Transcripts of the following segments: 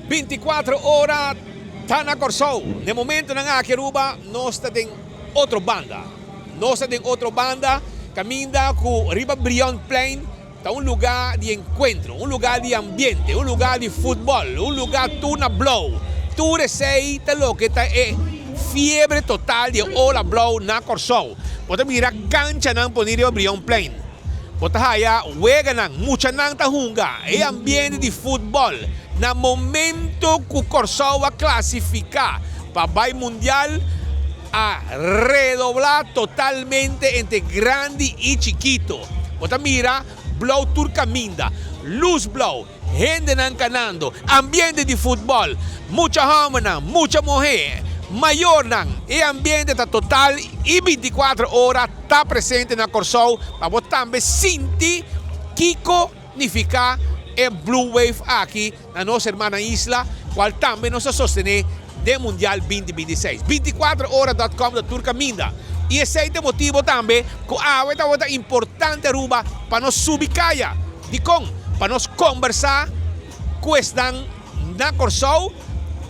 24 ora ta na Kòrsou. Na e momentonan aki Aruba nos ta den otro banda. Nos ta den otro banda kaminda ku riba Brionplein ta un lugá di enkuentro, un lugá di ambiente, un lugá di futbòl, un lugá tur na blou. Tur esei ta loke ta e fiebre total di e ola blou na Kòrsou. Bo ta mira kanchanan poni riba Brionplein. Bo ta haya weganan, muchanan ta hunga, e ambiente di futbòl. Na momento ku Kòrsou a klasifiká pa bai mundial a redoblá totalmente entre grandi i chikito. Bo ta mira blou tur kaminda, lus blou, hendenan kanando, ambiente di futbòl, mucha hòmbernan, mucha muhé, mayornan. E ambiente ta total i bintikuater ora ta presente na Kòrsou pa bo tambe sinti kiko nifiká e Blue Wave aki na nos hermana isla, kual tambe nos ta sostené den Mundial binti binti i seis. Bintikuater ora dòt kòm ta tur kaminda. I esei ta e motibo tambe ku awe tabata importante Aruba pa nos subi kaya. Dikon? Pa nos kombersá ku esnan na Kòrsou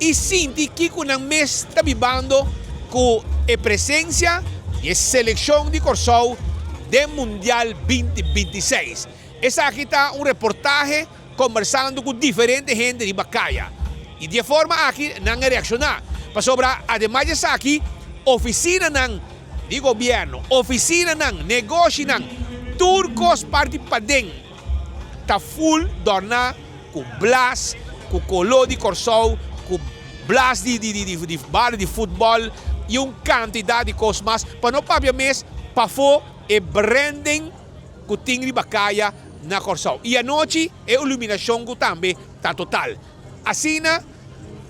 i sinti kiko nan mes ta bibando ku e presensia di e selekshon di Kòrsou den Mundial binti binti i seis. Esaki ta un reportahe kombersando ku diferente hende riba kaya. I di e forma aki nan a reakshoná, pasobra ademas di esaki ofisinanan di gobièrnu, ofisinanan, negoshinan, tur kos parti paden ta ful dòrná ku blas, ku koló di Kòrsou, ku blas di di bala di futbòl i un kantidat di kos mas, pa no papia mes pafó e branding ku tin riba kaya na Kòrsou. I anochi e iluminashon ku tambe ta total. Asina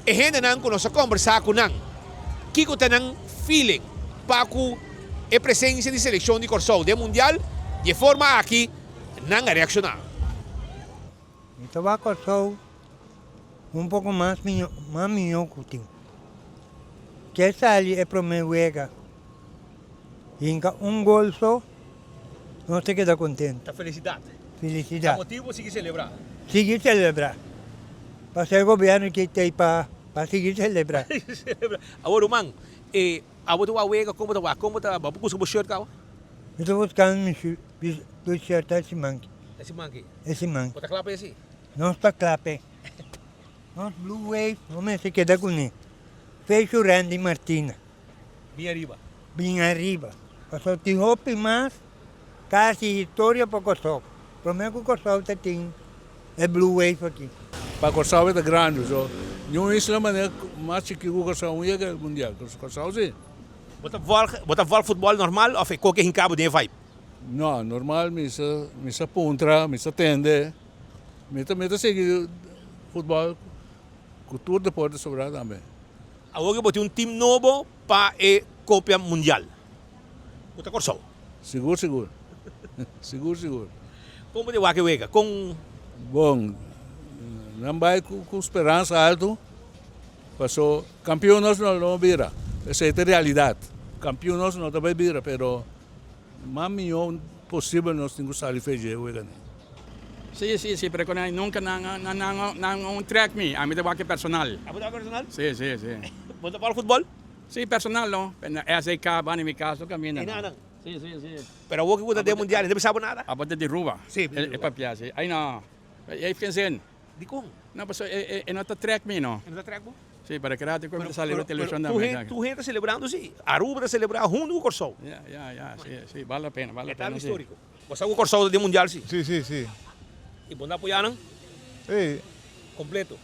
e hendenan ku nos a kombersá ku nan, kiko ta nan feeling pa ku e presensia di selekshon di Kòrsou den mundial, di e forma aki nan a reakshoná. Mi ta wak Kòrsou un poko mas mihó, mas mihó ku tin. Ke sali e promé wega, hinka un gol so, nos ta keda kontentu. Ta felisidat. Felisidat. Ta motibu pa sigui selebrá. Sigui selebrá. Pasobra e gobièrnu ki t'ei pa pa sigui selebrá. Awor ruman, e abo ta wak wega, kon bo ta wak? Kon bo ta, bo a buska bo shirt kaba? Mi ta buskando mi shirt e siman ki. E siman ki? E siman. Bo ta kla pa esei? Nos ta kla p'e. Nos Blue Wave no mester keda kuné. Fecho Randy Martina. Bin ariba. Bin ariba. Pasobra tin hopi mas ta hasi historia pa Kòrsou. Promé ku Kòrsou ta tin e Blue Wave aki. Pa Kòrsou e ta grandi so. Niun isla manera mas chikí ku Kòrsou un yega mundial. Kòrsou si. Bo ta vòlg bo ta vòlg futbòl normal òf e koke hinká bo den e vibe? No, normal mi sa mi sa puntra, mi sa tende. Mi ta mi ta sigui futbòl ku tur deporte sobrá tambe. Awor ke bo tin un team nobo pa e Kopia Mundial. Bo ta Kòrsou? Sigur sigur. Sigur sigur. Kon bo ta wak e wega? Kon. Bon, nan bai ku speransa altu, paso kampion nos no lo bira. Esei ta realidat. Kampion nos no ta bai bira, pero Mas mihó posibel nos tin ku sali fe dje wega ni. Sí, sí, sí, pero con nunca nan nan nan nan un trek mi, ami ta wak e personal. Abo ta wak personal? Sí, sí, sí. Bo ta wak futbol? Sí, personal no, na SAK banda mi cas no caminda. Ei nan? Sí, sí, sí. Pero awor cu bo ta den mundial, no ta bisa bo nada? Abo ta di Ruba. Sí, di Ruba. E papia, sí. Ai no, e heeft geen zin. Dikon? No, pasobra e no ta trek mi no. E no ta trek bo? Sí, para ke rato ku mi ta sali riba televishon tambe. Tur hende ta selebrando sí. Aruba ta selebrá huntu ku Kòrsou. Ya, ya, ya, sí, sí, bal la pena, bal la pena. E ta algu históriko. Bo sa ku Kòrsou ta den mundial sí? Sí, sí, sí. I bo no apoyá nan? Sí. Kompleto.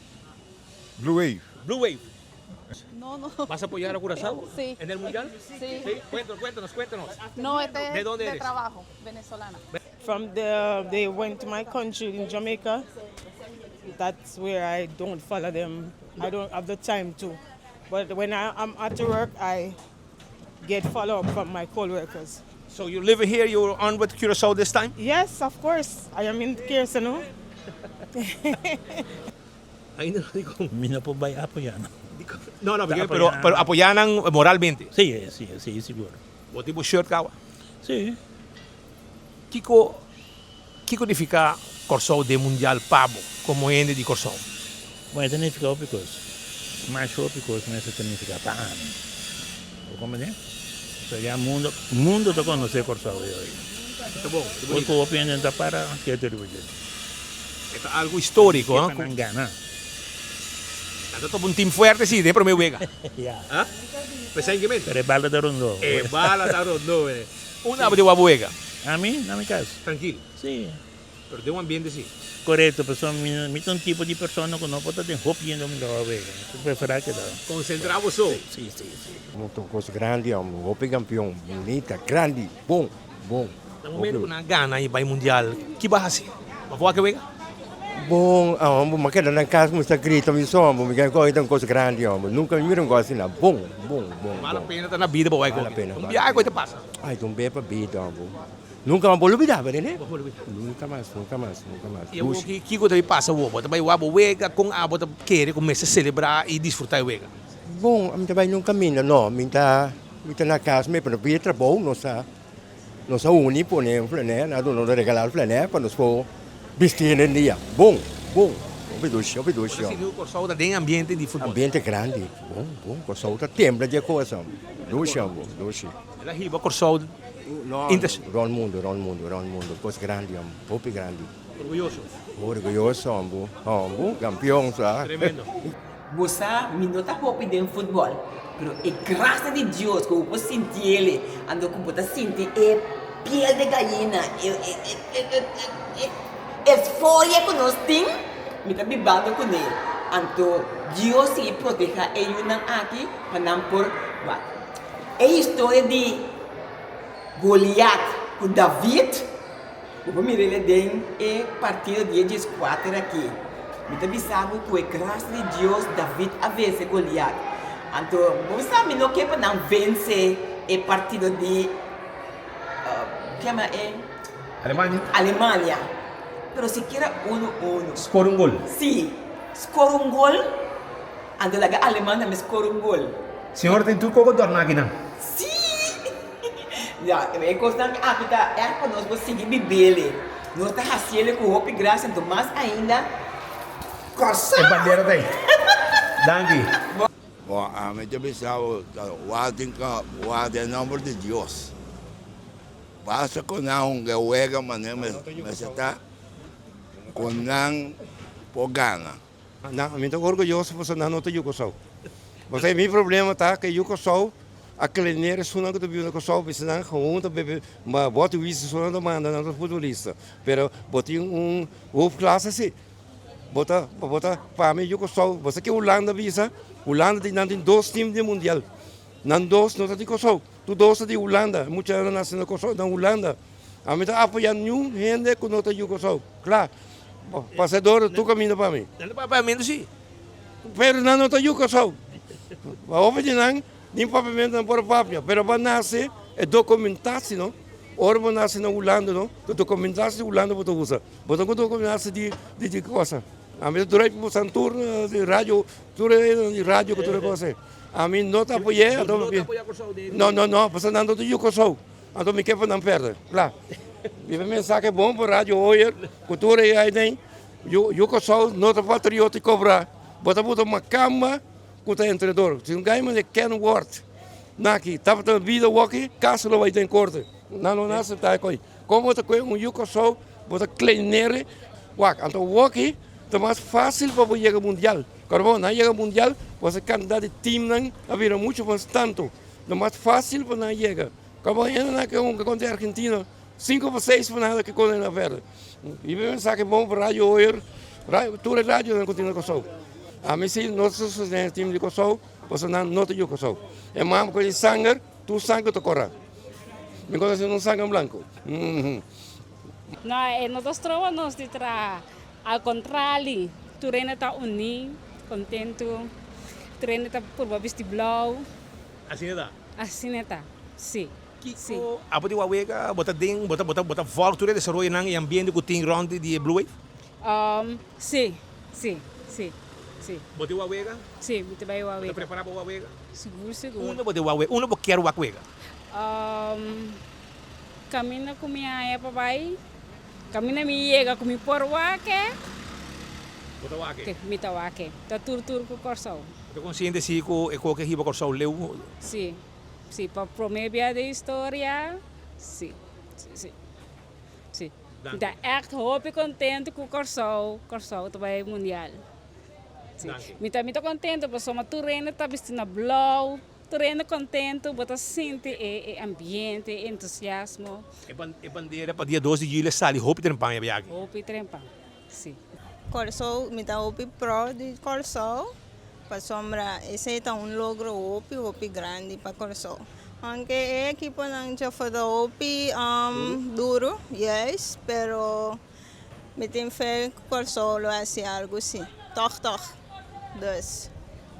Blue Wave. Blue Wave. No, no. ¿Vas a apoyar a Curaçao? Sí. ¿En el mundial? Sí. Sí. Cuéntanos, cuéntanos, cuéntanos. No, este es ¿De dónde de eres? trabajo, venezolana. From the they went to my country in Jamaica, that's where I don't follow them. I don't have the time to. But when I am at work, I get follow up from my co-workers. So you live here, you're on with Curaçao this time? Yes, of course. I am in Curaçao. Ainda no dikon? Mi no por bai apoyá nan. No, no, pero, pero apoyá nan moralmente. Sí, sí, sí, sigur. Bo tin bo shirt kawa? Sí. Kiko, kiko nifiká Kòrsou den Mundial pa bo komo hende di Kòrsou? Bon, e ta nifiká hopi kos. Mas hopi kos mester ta nifiká pa ami. Bo komprendé? So ya mundo, mundo ta konosé Kòrsou e oi. Ta bon, ta Oi bonito. ku hopi hende no ta para ketu riba dje. E ta algu históriko, Ke ha? pa nan gana. Nan ta topa un tim fuerte si den promé wega. Ya. Ha? P'esei ke men. Pero e bala ta rondó. E bala ta rondó, eh. Unda abo di wak bo wega? Ami? Na mi kas. Trankil. Si. Pero den un ambiente si. Korekto, pasobra mi mi ta un tipo di persona ku no por ta den hopi hende unda wak wega. Mi ta preferá keda. Konsentrá bo so. Si, si, si. Un kos grandi hombre, hopi kampion, bunita, grandi, bon, bon. Na momento ku nan a gana i bai mundial, ki bo a hasi? Bo a wak e wega? Bon, hombre, mi a keda na kas mi sta grita mi so hombre, mi ke kohe ta un kos grandi hombre, nunka mi mira un kos asina, bon, bon, bon, Bal la bon. pena ta na bida pa wak e Bal la koki. pena, Un bal la biaha ku e pena. ta pasa. Ay, ta un bia pa bida hombre. Nunka mas bo lubida, bo tende? Nunka mas, nunka mas, nunka mas. I awor ki kiko ta bin pasa awor? Bo ta bai wak bo wega? Kon abo ta kere ku mester selebrá i disfrutá e wega? Bon, mi ta bai nun kaminda no, mi ta mi ta na kas mi, pero pia trabou nos a nos a uni pone un flanè, nan a duna nos regalá un flanè pa nos por bisti hende dia. Bon, bon, hopi dushi, hopi dushi. Bo ta sinti ku Kòrsou ta den ambiente di futbòl? Ambiente grandi, bon, bon, Kòrsou ta tembla di e kos, dushi, dushi. El a hiba Kòrsou inter. Rond mundu, rond mundu, rond mundu. Kos grandi hòmber, hopi grandi. Orguyoso. Orguyoso hòmber, hòmber, kampion sa. Tremendo. Bo sa mi no ta hopi den futbol, pero e gracia di Dios cu bo por sinti ele, anto cu bo ta sinti e piel de gallina, e e e e e euforia cu nos tin, mi ta bibando cune. Anto Dios sigui proteha e yunan aki pa nan por wak. E historia di Goliat ku David, bo por mira el den e partido di e dieskuater aki. Mi ta bisa bo ku e grasia di Dios David a vense Goliat. Anto bo sa mi no ke pa nan vense e partido di kema e? Alemania. Alemania. Pero sikiera uno uno. Skor un gol. Si, skor un gol. Anto laga aleman tambe score un gol. Señor tin tur koko dòrna akinan. Sí! Ya, e kosnan aki ta ègt pa nos por sigui bibele. Nos ta hasiele ku hopi grasia, anto mas ainda Kòrsou! E bandera ta ei. Danki. Bon, ami ta bisa bo, ta wak wak den nomber di Dios. Basta ku nan hunga e wega manera mester ta, ku nan por gana. Nan, mi ta orguyoso pasobra nan no ta yu Kòrsou. Pasobra mi problema ta ku e yu Kòrsou a kleiner esunnan ku ta biba na Kòrsou bisa nan gewoon ta bebe ma bòt whisky so nan ta manda nan ta futbolista. Pero bo tin un hoofdklasse si. Bo ta bo ta pa mi yu Kòrsou bo sa ke Hulanda bisa? Hulanda tin nan tin dos team den mundial. Nan dos no ta di Kòrsou. Tur dos ta di Hulanda. E muchanan a nase na Kòrsou na Hulanda. Ami ta apoya niun hende ku no ta yu Kòrsou. Kla. Pasador tur kaminda pa mi. Nan ta papiamentu si. Pero nan no ta yu Kòrsou. Pa hopi di nan nin papiamentu nan por papia. Pero bo a nase e dokumentasi no. Ora bo nase na Hulanda no, ta dokumentasi di Hulanda bo ta usa. Bo ta ku dokumentasi di di cosa. Ami ta dura pa san tur di radio, tur e di radio ku tur e cosa ei. Ami no ta apoy'é. Bo no ta apoya Kòrsou den. No, no, no, pasobra nan no ta yu Kòrsou. Anto mi ke pa nan perde, kla. Mi ta mensahe bon pa Radio Hoyer, ku tur e ai den, yu yu Kòrsou no ta patriota i kobra. Bo ta buta makamba ku ta entrenador. Si un gai manda Ken Ward naki tabata bida woki, kas lo bai den korte. Nan no na asepta e koi. Kon bo ta kohe un yu Kòrsou, bo ta kleinere wak. Anto woki ta mas fasil pa bo yega mundial. Kòrda bo, nan yega mundial, bo sa kantidat di teamnan a bira muchu mas tantu. Ta mas fácil pa nan yega. Kaba hende nan ke hunga kontra Argentina, sinku pa seis pa nada ke kos nan a pèrdè. I mi mensahe bon pa Radio Hoyer, tur e radionan ku tin na Kòrsou. Ami si no ta sostené e tim di Kòrsou, pasobra nan no ta yu Kòrsou. E mama ku e sanger, tur sanger ta kòrá. Mi konosé un sanger blanku. No, e no ta stroba nos di traha. Al kontrali, tur hende ta uní, kontentu. Tur hende ta purba bisti blou. Asina ta? Asina ta, sí. Sí. Kiko abo di wawega bo ta den, bo ta bo ta bo ta vòlg tur e desaroyonan i ambiente ku tin rònt di e Blue Wave? Sí, sí, sí, sí. Bo tin wawega? Sí, mi ta bai wawega. Bo ta prepará pa wawega? Sigur, sigur. Unda bo tin wawega? Unda bo kier wak wega? Kaminda ku mi haña pa bai. Kaminda mi yega ku mi por wak e. Bo ta wak e? Mi ta wak e. Ta tur tur ku Kòrsou. Bo ta konsiente si ku e koke hiba Kòrsou leu? Si, si pa promé bia den historia, si, si, si. Mi ta ègt hopi kontentu ku Kòrsou, Kòrsou ta bai mundial. Si. Mi ta mi ta kontentu pasobra tur hende ta bisti na blou. Tur hende contento, bo ta sinti e ambiente, e entusiasmo. E bandera pa dia dos di juli a sali hopi trempan e biaha aki. Hopi trempan, si. Kòrsou, mi ta hopi proud di Kòrsou, pasobra esei ta un logro hopi hopi grandi pa Kòrsou. Aunke e ekiponan djafo ta hopi duru, juist, pero Mi tin fe ku Kòrsou lo hasi algu si. Tòg tòg. Dus,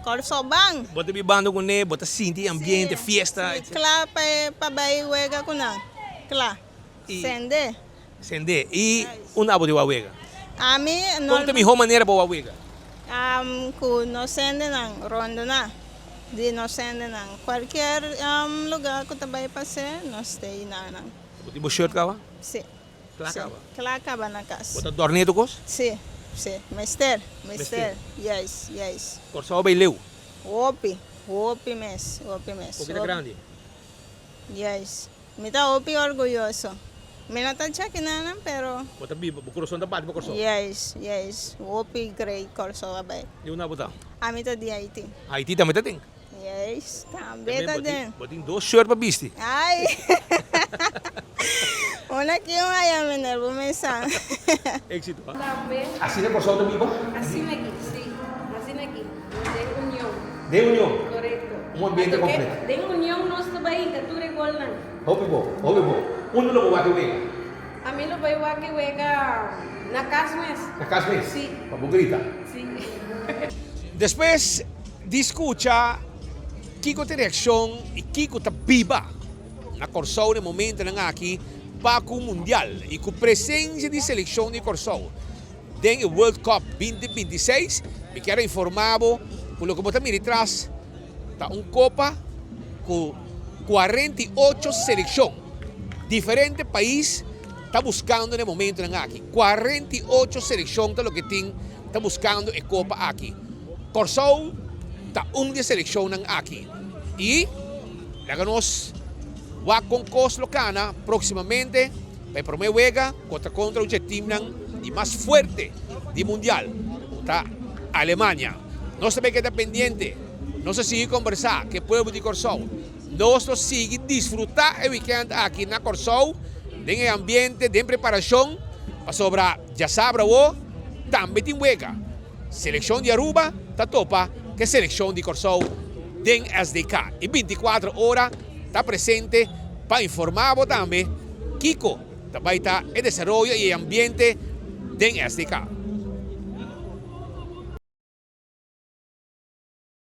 Kòrsou ban! Bo ta bibando kuné, bo ta sinti e ambiente, fiesta. Si, kla pa e pa bai wega ku nan. Kla. Sende. Sende. I unda abo ta wak wega? Ami no. Kon ta mihó manera pa wak wega? Ku nos sendenan rondoná di nos sendenan. Kualkier lugá ku ta bai pas'é, nos ta ei nan. Bo tin bo shirt kaba? Si. Kla kaba? Kla kaba na kas. Bo ta dormi etu kos? Si, si. Mester, mester. Juist, juist. Kòrsou bai leu? Hopi, hopi mes, hopi mes. Hopi ta grandi? Juist. Mi ta hopi orguyoso. Mi no ta djaki nanan, pero. Bo ta biba, bo kurason ta bati pa Kòrsou? Juist, juist. Hopi great Kòrsou a bai. Di unda bo ta? Ami ta di Haiti. Haiti tambe ta den? Yes, tambe ta den. Bo tin dos shirt pa bisti. Ay! Un aki un aya meneer, bo mesa. Exito ha. Asina Kòrsou ta biba? Asina aki, si. Asina aki. Den union. Den union? Korekto. Un ambiente kompleto. Den union nos ta bai hinka tur e golnan. Hopi bo, hopi bo. Unda lo bo wak e wega? Ami lo bai wak e wega na kas mes. Na kas mes? Si. Pa bo grita? Si. Despues di skucha kiko ta e reakshon i kiko ta biba na Kòrsou na e momentonan aki pa ku Mundial i ku presensia di selekshon di Kòrsou den e World Cup 2026, mi kier a informá bo ku loke bo ta mira tras ta un kopa ku 48 selekshon diferente pais ta buskando na e momentonan aki. 48 selekshon ta loke tin ta buskando e kopa aki. Kòrsou ta un di e selekshonnan aki i laga nos wak kon kos lo kana próksimamente pa e promé wega ku ta kontra un dje timnan di mas fuerte di mundial ku ta Alemania. Nos ta bay keda pendiente, nos ta sigui kombersá ku e pueblo di Kòrsou, nos lo sigui disfrutá e wikènt aki na Kòrsou den e ambiente, den preparashon pasobra djasabra awo tambe tin wega. Selekshon di Aruba ta topa ku e selekshon di Kòrsou den SDK. E 24 ora ta presente pa informá bo tambe kiko ta bai ta e desaroyo i e ambiente den SDK.